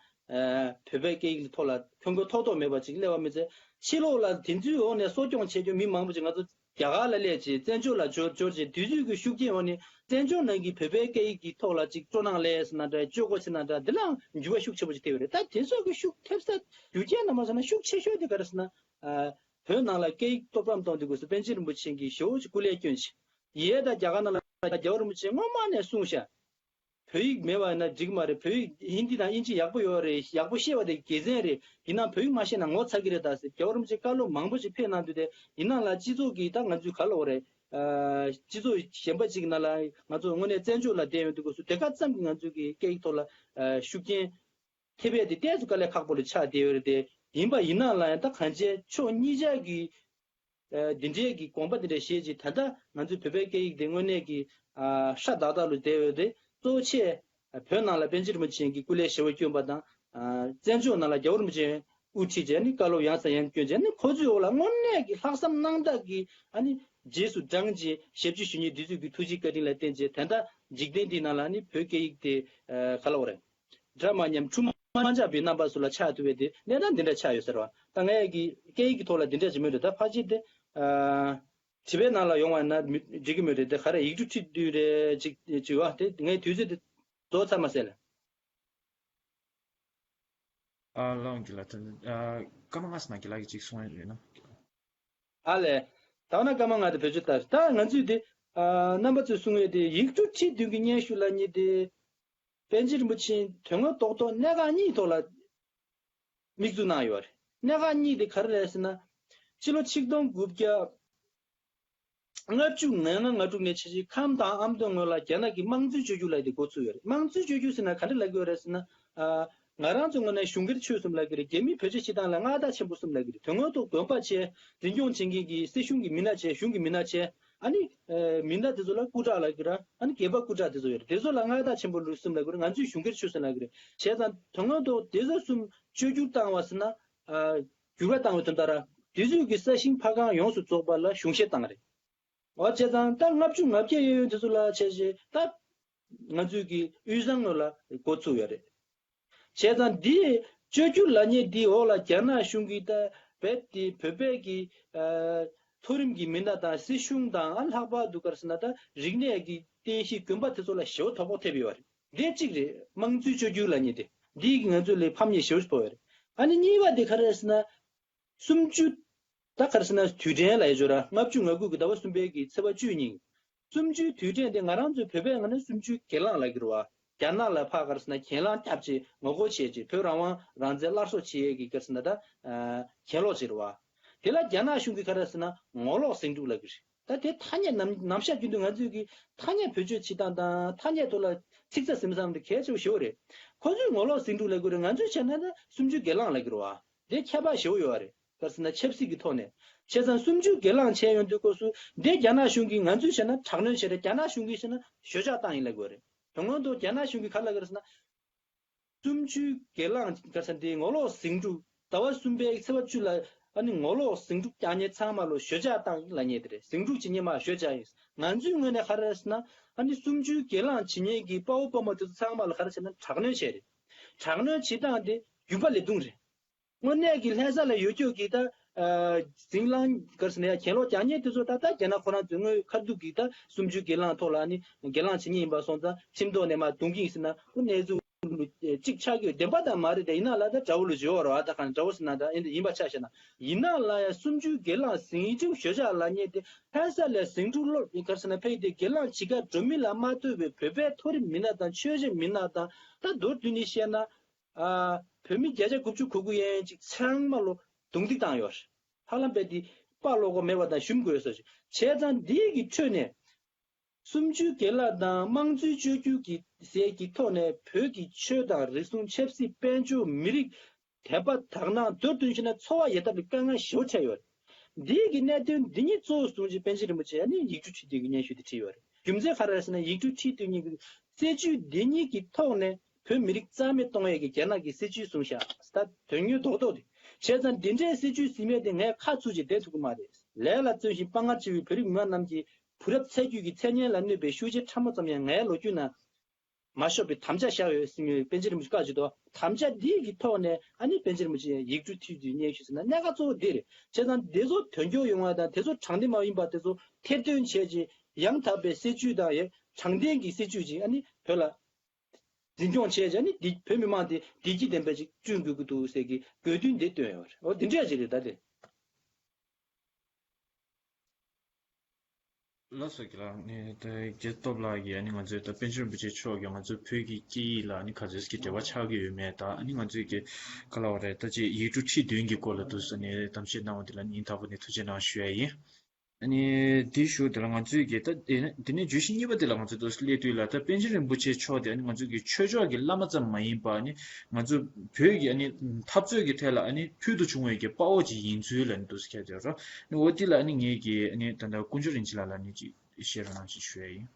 བོད་པའི་སྐད་ཡིག་ཐོག་ལ་ཁྱོན་གོ་ཐོགས་ཐོགས་མེད་པ་ཅིག་སླེབས་པ་མི་ཚད། ཕྱི་ལོགས་ལ་དེ་ཚོའི་འོག་ནས་གསོ་སྐྱོང་བྱེད་རྒྱུ་མི་མང་པོ་ཅིག་ང་ཚོ་རྒྱ་གར་ལ་སླེབས་ཅིག་བཙན་བྱོལ་ལ་འབྱོར་འབྱོར་ཅིག་དུས་ཚོད་ཀྱི་ཤུགས་རྐྱེན་འོག་ནས་བཙན་བྱོལ་ནང་གི་བོད་པའི་སྐད་ཡིག་གི་ཐོག་ལ་ཅིག་སྤྲོ་སྣང་སླེབས་ཟེར་ན་འདྲ། སྤྱོད་སྒོ་ཟེར་ན་འདྲ། འདི་ལའང་འགྱུར་བ་ཤུགས་ཆེ་པོ་ཅིག་ཐེབས་ཡོད་རེད། ད་དེ་ཚོ་གི་ཤུགས་ཐེབས་ས་རྒྱུ་རྐྱེན་རྣམ་པ་ཟེར་ན་ཤུགས་ཆེ་ཤོས་དེ་ག་རེ་ཟེར་ན། ཨ་བོད་ནང་ལ་སྐད་ཡིག་གཏོར་ཕམ་གཏོང་དུས་སྐབས་སུ་པཎ་ཆེན་རིན་པོ་ཆེ་གིས་ཞེ་པོ་ཅིག་སྐུ་ལས་བསྐྱོན་ཅིག་ཡས་དང་རྒྱ་གར་ནང་ལ་རྒྱལ་བ་རིན་པོ་ཆེ་སྔོན་མ་ནས་གསུངས་ཤག་བོད་ཡིག་མེད་པ་ཡིན་ན་འགྲིག་གི་མ་རེད། བོད་ཡིག་ཧིན་དི་དང་དབྱིན་ཇི་ཡག་པོ་ཡོད་རེད། ཡག་པོ་ཤེས་པ་དེ་དགེ་མཚན་རེད། ཡིན་ནའང་བོད་ཡིག་མ་ཤེས་ན་ངོ་ཚ་གི་རེད་ད་ཟེར། རྒྱལ་བ་རིན་པོ་ཆེ་བཀའ་སློབ་མང་པོ་ཞིག་ཕེབས་གནང་དུས་དེ་ཡིན་ནའང་ལ་སྤྱི་ཚོགས་ཀྱི་ད་ང་ཚོའི་ག་ལབ་དགོས་རེད། ཨ་སྤྱི་ཚོགས་གཞན་པ་ཅིག་ནང་ལ་ང་ཚོ་དངོས་གནས་བཙན་བྱོལ་ལ་བསྡད་ཡོང་དུས་སྐབས་སུ་དེ་ག་ཙམ་གྱིས་ང་ཚོའི་གི་སྐད་ཡིག་ཐོག་ལ་ཨ་ཤུགས་རྐྱེན་ཐེབས་ཡས་དེ་ཏོག་ཙམ་དཀའ་ལས་ཁག་པོ་ལ་ཆགས་བསྡད་ཡོད་རེད་དེ། ཡིན་པ་ཡིན་ནའང་ལ་ཡང་ད་གང་ཅི་ཕྱོགས་གཉིས་ཆ་གི་ཨ་འདི་འདྲའི་གི་དགོངས་པ་འདི་འདྲ་བཞེས་ཅིག་ད་ལྟ་ང་ཚོའི་བོད་པའི་སྐད་ཡིག་དེ་དངོས་གནས་ཀྱི་ཨ་ཧྲ་ཏག་ཏག་ལ་བསྡད་ཡོད་རེད། གཙོ་ཆེ་བོད་ནང་ལ་པཎ་ཆེན་རིན་པོ་ཆེ་གི་སྐུ་ལས་ཞེ་པོ་བསྐྱོན་པ་དང་། ཨ་བཙན་བྱོལ་ནང་ལ་རྒྱལ་བ་རིན་པོ་ཆེ་དབུ་ཁྲིད་བྱས་ནས་བཀའ་སློབ་ཡང་སེ་ཡང་བསྐྱོན་བྱས་ནས་ཁོ་ཚོའི་འོག་ལ་དངོས་གནས་ཀྱི་ལྷག་བསམ་རྣམ་དག་གིས་ཨ་ནི་རྗེས་སུ་འབྲངས་བྱས་ཞབས་ཕྱི་ཞུ་མཁན་འདི་ཚོ་གི་ཐུགས་རྗེ་བཀའ་དྲིན་ལ་བརྟེན་བྱས་ད་ལྟ་འཇིག་རྟེན་འདི་ནང་ལ་ནི་བོད་སྐད་ཡིག་དེ་ཨ་ག་ལབ་དགོས་རེད། སྒྲ་མ་ཉམས་འཁྲུལ་མ་ཆགས་པའི་རྣམ་པ་ཚོ་ལ་ཆགས་ཐུབ་པའི་དེ་གནས་སྟངས་འདི་འདྲ་ཆགས་ཡོད་ཟེར་བ། ད་ངས་ཀྱི་སྐད་ཡིག་གི་ཐོག་ལ་འདི་འདྲ་ཅིག་མོལ་འདོད། ད་ཕལ་ཆེར་དེ་ཨ་བྱིས་པའི་ནང་ལ་ཡོང་བ་ན་མི་འགྲིག་གི་མོལ་འདོད། དེ་ག་རེ་ཡིག་འབྲུ་ཁྲིད་དུས་རེད་ཅིག་ཅིག་བ་དེ་ངས་དུས་ཚོད་དེ་རྫོགས་ཚར་མ་ཟད་ལ། ཨ་ལགས་འོང་གི་ལགས། ད་ཨ་སྐར་མ་ལྔ་ཙམ་ནང་གི་ལགས་ཀྱིས་ཅིག་གསུང་ཡ་ཡོད་ན། ཨ་ལས། ད་ན་སྐར་མ་ལྔ་དེ་བེད་སྤྱོད་བཏང་། ད་ང་ཚོས་དེ་ཨ་རྣམ་པ་ཚོས་གསུང་ཡས་དེ་ཡིག་འབྲུ་ཁྲིད་དུས་ཀྱི་སྙན་ཞུ་ལབ་མཁན་དེ་པཎ་ཆེན་རིན་པོ་ཆེས་དོན་དངོས་ཐོག་ཐོག་གནད་འགག་གཉིས་ཐོག་ལ་དམིགས་འཛུགས་གནང་ཡོད་རེད། གནད་འགག་གཉིས་དེ་ག་རེ་རེད་ཟེར་ན། ཕྱི་ལོ་ཆིག་སྟོང་དགུ་བརྒྱ་ལྔ་བཅུ་ང་ལྔ་ང་དྲུག་ནས་ཕྱིན་ཆད་ཁམས་དང་ཨ་མདོ་ངོས་ལ་རྒྱ་ནག་གིས་དམངས་གཙོའི་བཅོས་བསྒྱུར་ལབ་ཡས་དེ་འགོ་ཚུགས་ཡོད་རེད། དམངས་གཙོའི་བཅོས་བསྒྱུར་ཟེར་ན་ག་འདྲ་ལབ་ཀྱི་ཡོད་རེད་ཟེར་ན། ཨ་ང་རང་ཚོ་ངོས་ནས་གཞུང་སྒེར་ཆོས་གསུམ་ལབ་ཀྱི་རེད། རྒྱ་མིས་བེད་སྤྱོད་བྱེད་སྟངས་ལ་མངའ་བདག་ཆེན་པོ་གསུམ་ལབ་ཀྱི་རེད། དོན་དངོས་ཐོག་དགོན་པ་བྱས། འཛིན་སྐྱོང་བྱེད་མཁན་གྱི་སྲིད་གཞུང་གི་མི་སྣ་བྱས། གཞུང་གི་མི་སྣ་བྱས། ཨ་ནི་ཨ་མི་སྣ་དེ་ཚོ་ལ་སྐུ་དྲག་ལབ་ཀྱི་རེད། ཨ་ནི་སྒེར་པ་སྐུ་དྲག་དེ་ཚོ་ཡོད་རེད། དེ་ཚོ་ལ་མངའ་བདག་ཆེན་པོ་གསུམ་ལབ་ཀྱི་རེད། ང་ཚོས་གཞུང་སྒེར་ཆོས་གསུམ་ལབ་ཀྱི་རེད། བྱས་ཙང་དོན་དངོས་ཐོག་དེ་ཚོ་གསུམ་བཅོས་བསྒྱུར་བཏང་བ་ཟེར་ན། ཨ་འགྱུར་བ་བཏང་བའི་དོན་དག་ར། དེ་ཚོས་ཀྱི་ས་ཞིང་ཕ་ཁང་ཡོངས་སུ་རྫོགས་པ་ལ་གཞུང་བཞེས་བཏང་རེད། འོ་བྱས་ཙང་ད་ལྔ་བཅུ་ང་བརྒྱད་ཡོད་ཡོད་དེ་ཚོ་ལ་བྱས་རྗེས་ད་ང་ཚོས་ཀྱི་དབུས་གཙང་ངོས་ལ་འགོ་ཚུགས་ཡོད་རེད། བྱས་ཙང་འདི་བཅོས་བསྒྱུར་ལབ་མཁན་འདིའི་འོག་ལ་རྒྱ་ནག་གཞུང་གིས་ད་རྦད་དེ་བོད་པའི་གི་ཨ་མཐོ་རིམ་གྱི་མི་སྣ་དང་སྲིད་གཞུང་དང་ཨ་ལྷག་པར་དུ་ག་རེ་ཟེར་ན་ད་རིག་གནས་ཀྱི་རྟེན་གཞི་དགོན་པ་དེ་ཚོ་ལ་ཞེ་པོ་དོ་ཕོག་ཐེབས་ཡོད་རེད། འདི་གཅིག་རེད། དམངས་གཙོའི་བཅོས་བསྒྱུར་ལབ་མཁན་དེ་འདིས་ང་ཚོ་ལ་ཕམ་ཉེས་ཞེ་པོ་ཞིག་ཕོག་ཡོད་རེད། ཨ་ནི་གཉིས་པ་དེ་ག་རེ་རེད་ཟེར་ན། གསུམ་བཅུ། ད་ག་རེ་ཟེར་ན་དུས་དྲན་ལབ་ཡས་ཅིག་ཡོད་ར། ལྔ་བཅུ་ང་དགུ་གི་ཟླ་བ་གསུམ་པའི་གི་ཚེས་པ་བཅུ་གཉིས། གསུམ་བཅུའི་དུས་དྲན་དེ་ང་རང་ཚོའི་བོད་པའི་ངོས་ནས་གསུམ་བཅུའི་གྱེན་ལངས་ལབ་ཀྱི་རེད་བ། རྒྱ་ནག་ལ་ཕར་ག་རེ་ཟེར་ན་གྱེན་ལངས་བརྒྱབ་བྱས་ངོ་རྒོལ་བྱས་བྱས་བོད་རང་དབང་རང་བཙན་སླར་གསོ་བྱེད་ཡས་ཀྱི་ག་རེ་ཟེར་ན་ད་ཨ་གྱེན་ལོག་བྱས་རེད་བ། དེ་ལ་རྒྱ་ནག་གཞུང་གིས་ག་རེ་ཟེར་ན་ངོ་ལོག་ཟིང་འཁྲུག་ལབ་ཀྱི་རེད། ད་དེ་ཐ་སྙད་ནམ་ནམ་ཞག་རྒྱུན་དུ་ང་ཚོས་ཀྱི་ཐ་སྙད་བེད་སྤྱོད་བྱེད་སྟངས་དང་ཐ་སྙད་ཐོག་ལ་ཚིག་རྩ་ཟིན་བསམ་དེ་གལ་ཆེ་བོ་ཞེ་པོ་རེད། ཁོ་ཚོས་ངོ་ལོག་ཟིང་འཁྲུག་ལབ་ཀྱི་རེད། ང་ཚོས་བྱས་ན་ད་གསུམ་བཅུའི་གྱེན་ལངས་ལབ་ཀྱི་རེད་བ། དེ་ཁྱད་པར་ཞེ་པོ་ཡོད་རེད། ག་རེ་ཟེར་ན་ཆབ་སྲིད་ཀྱི་ཐོག་ནས། བྱས་ཙང་གསུམ་བཅུའི་གྱེན་ལངས་བྱས་ཡོང་དུས་སྐབས་སུ་འདི་རྒྱ་ནག་གཞུང་གིས་ང་ཚོས་བྱས་ན་དྲག་གནོན་བྱས་རེད། རྒྱ་ནག་གཞུང་གིས་བྱས་ན་ཞོད་འཇགས་བཏང་ཡིན་ལབ་དགོས་རེད། དོན་དངོས་ཐོག་རྒྱ་ནག་གཞུང་གིས་ག་རེ་ལབ་ཀྱི་རེད་ཟེར་ན། གསུམ་བཅུའི་གྱེན་ལངས་ག་རེ་ཟེར་འདི་ངོ་ལོག་ཟིང་འཁྲུག་ཟླ་བ་གསུམ་པའི་ཚེས་པ་བཅུ་ལ་ཨ་ནི་ངོ་ལོག་ཟིང་འཁྲུག་རྒྱག་མཁན་ཚང་མ་ལ་ཞོད་འཇགས་བཏང་ཡིན་ལབ་མཁན་དེ་རེད། ཟིང་འཁྲུག་བྱེད་མཁན་མར་ཞོད་འཇགས་ཡིན། ང་ཚོའི་ངོས་ནས་ག་རེ་ཟེར་ན་ཨ་ནི་གསུམ་བཅུའི་གྱེན་ལངས་བྱེད་མཁན་གྱི་དཔའ་བོ་དཔའ་མོ་དེ་ཚོ་ཚང་མ་ལ་ག་རེ་བྱས་ན་དྲག་གནོན་བྱས་རེད། དྲག་གནོན་བྱེད་སྟངས་དེ་རྒྱུ་མ་ལས་དུང་རེད། དངོས་གནས་ཀྱི་ལྷ་ས་ལ་ཡོད་རྒྱུ་གི་ད་ཨ་ཟིང་ལངས་ག་རེ་ཟེར་ན་ཡ་གྱེན་ལོག་རྒྱག་མཁན་དེ་ཚོ་ད་ལྟ་རྒྱ་ནག་ཁོ་རང་ཚོའི་དངོས་ཁ་ཐུག་གི་ད་གསུམ་བཅུའི་གྱེན་ལངས་ཐོག་ལ་ནི་གྱེན་ལངས་བྱེད་མཁན་ཡིན་པ་སོང་ཙང་ཁྲིམས་ཐོག་ནས་མར་རྡུང་གི་ཡིན་ཟེར་ན་ཁོ་གནས་ཚུལ་གཅིག་ཆགས་ཀྱི་ཡོད། བདེན་པ་ད་མ་རེད་དེ། ཡིན་ན་ལ་ད་དགྲ་བོ་ལ་བརྗོད་པ་རེད་བ། ད་གང་དགྲ་བོ་ཟེར་ན་ད་ཨེ་འདྲ་ཡིན་པ་ཆ་བཞག་ན། ཡིན་ན་ལ་ཡ་གསུམ་བཅུའི་གྱེན་ལངས་ཟིང་འཁྲུག་ཞོད་འཇགས་ལབ་མཁན་དེ་ལྷ་ས་ལ་ཟིང་འཁྲུག་སློང་ག་རེ་ཟེར་ན་ཕ་གི་དེ་གྱེན་ལངས་བྱེད་གར་འགྲོ་མི་ལ་མ་ལྟོས་པའི་བོད་པའི་མཐོ་རིམ་མི་སྣ་དང་ཆོས་བྱེད་མི་སྣ་དང་ད་མདོར་བསྡུས་ནས་བཤད་ན། ཨ་བོད་མི་བརྒྱ་ཆ་དགུ་བཅུ་གོ་དགུ་ཡན་ཅིག་ཚང་མ་ལོ་རྡུང་རྡེག་བཏང་ཡོད་རེད། ཧ་ལམ་རྦད་དེ་དཔའ་ལོག་གོ་མེད་པ་དང་ཞུམ་དགོས་སོ་ཞིག་བྱས་ཙང་འདི་གི་ཁྲོད་ནས་གསུམ་བཅུའི་གྱེན་ལངས་དང་དམངས་གཙོའི་བཅོས་བསྒྱུར་གྱི་ཟས་ཀྱི་ཐོག་ནས་བོད་ཀྱི་ཆོས་དང་རིག་གཞུང་ཆབ་སྲིད་དཔལ་འབྱོར་མི་རིགས་ དད་པ་དག་སྣང་མདོར་བསྡུས་ན་འཚོ་བ་ཡོད་ཐབས་ལ་དཀའ་ངལ་ཞེ་པོ་འཕྲད་ཡོད་རེད། འདིའི་གི་གནད་དོན་འདི་ཉིད་གཙོ་བོ་བཟུང་བྱས་པཎ་ཆེན་རིན་པོ་ཆེ་ནི་ཡིག་འབྲུ་ཁྲི་བདུན་གྱི་སྙན་ཞུ་དེ་བྲིས་ཡོད་རེད། རྒྱུ་མཚན་ག་རེ་རེད་ཟེར་ན་ཡིག་འབྲུ་ཁྲི་བདུན་གཉིས་ཀྱི་སྲིད་བྱུས་འདི་གཉིས་ཀྱི་ཐོག་ནས་བོད་མི་རིགས་རྩ་མེད་གཏོང་ཡས་ཀྱི་རྒྱ་ནག་གི་སྲིད་བྱུས་བཟུང་བཞག་ད་དོན་དངོས་རྡོག་རྡོག་དེ། བྱས་ཙང་འདི་འདྲའི་སྲིད་བྱུས་ཟིན་མེད་དེ་ངས་ཁ་ཚུགས་ཀྱིས་བསྡད་ཐུབ་ཀྱི་མ་རེད། ལས་ལ་བརྩོན་ཞིང་དཔའ་ངར་ཆེ་བའི་བོད་རིགས་མི་མང་རྣམས་ཀྱི་བུ་རབས་ཚ་རྒྱུད་ཀྱི་མཚན་སྙན་ལ་གནོད་པའི་ཤུགས་རྐྱེན་ཕྲ་མོ་ཙམ་ཡང་ངའི་ལོ་རྒྱུས་ནང་མ་ཤོར་བའི་དམ་བཅའ་བཞག་ཡོད་ཟེར་མི་པཎ་ཆེན་རིན་པོ་ཆེས་བཀའ་བརྒྱུད་དོ། དམ་བཅའ་འདིའི་གི་ཐོག་ནས་ཨ་ནི་པཎ་ཆེན་རིན་པོ་ཆེས་ཡིག་འབྲུ་ཁྲི་བདུན་སྙན་ཞུ་ཟེར་ན་གནད་འགག་གཙོ་བོ་འདི་རེད། བྱས་ཙང་འདི་ཚོ་དོན་འཁྱོལ་ཡོང་བ་དང་དེ་ཚོ་དྲང་བདེན་མ་ཡིན་པ་དེ་ཚོ་ཐེར་འདོན་བྱས་རྗེས་ཡང་དག་པའི་སྲིད་བྱུས་དང་ཡང་དྲང་བདེན་གྱི་སྲིད་བྱུས་ཅིག་ཨ་ནི་བོད་ལ་འཛིན་སྐྱོང་བྱས་རྗེས་ཨ་ནི་འདི་བོད་མི་མང་དེ་བདེ་སྐྱིད་ལྡན་པ་ཅིག་བསྐྲུན་དགོས་ཀྱི་འདུག་ཟེར་གྱི་དགོས་འདུན་འདི་བཏོན་ཡོད་རེད། འོ་འདི་འདྲ་ཅིག་རེད་ད་དེ། ལགས་སོ། རྒན་ལགས་ནི་ད་རྒྱལ་སྟོབས་ལགས་ཀྱིས་ཨ་ནི་ང་ཚོའི་ད་པཎ་ཆེན་རིན་པོ་ཆེ་མཆོག་གིས་ང་ཚོའི་བོད་ཀྱི་སྐད་ཡིག་ལ་ཨ་ནི་ག་ཚོད་ཀྱི་འབྲེལ་བ་ཆགས་ཀྱི་ཡོད་མེད་དང་ཨ་ནི་ང་ཚོའི་གི་ག་ལབ་དགོས་རེད། ད་ཅིག་ཡིག་འབྲུ་ཁྲི་བདུན་གྱི་སྐོར་ལ་འདུག་སེ་ནས་གཏམ་བཤད་གནང་བ་དེ་ལ་སྙིང་ཐག་པ་ནས་ཐུགས་རྗེ་གནང་ཞུ་ཡ་ཡིན། ཨ་ནི་དེའི་གཞུག་དེ་ལ་ང་ཚོའི་གི་ད་དེ་ནས་དེ་ནས་བརྗོད་གཞི་གཉིས་པ་དེ་ལ་ང་ཚོ་འདུག་སེ་སླེབས་དུས་ལ་ད་པཎ་ཆེན་རིན་པོ་ཆེ་མཆོག་དེ་ཨ་ནི་ང་ཚོའི་གི་ཆོས་ཕྱོགས་ཀྱི་བླ་མ་ཙམ་མ་ཡིན་པ་ཨ་ནི་ང་ཚོ་བོད་ཀྱི་ཨ་ནི་འཐབ་རྩོད་ཀྱི་ཐད་ལ་ཨ་ནི་ཕུལ་དུ་བྱུང་བའི་གི་དཔའ་བོ་ཅིག་ཡིན་ཚུལ་ལ་ནི་འདུག་སེ་ཁྱབ་བསྒྲགས་རོགས། ཨ་ནི་འོ་དེ་ལ་ཨ་ནི་ངེད་ཀྱིས་ཨ་ནི་ད་ལྟ་དཀོན་མཆོག་རིན་ཆེན་ལགས་ལ་ནི་ཅིག་བཤད་རོགས་གནང་ཞེས་ཞུ་ཡ་ཡིན།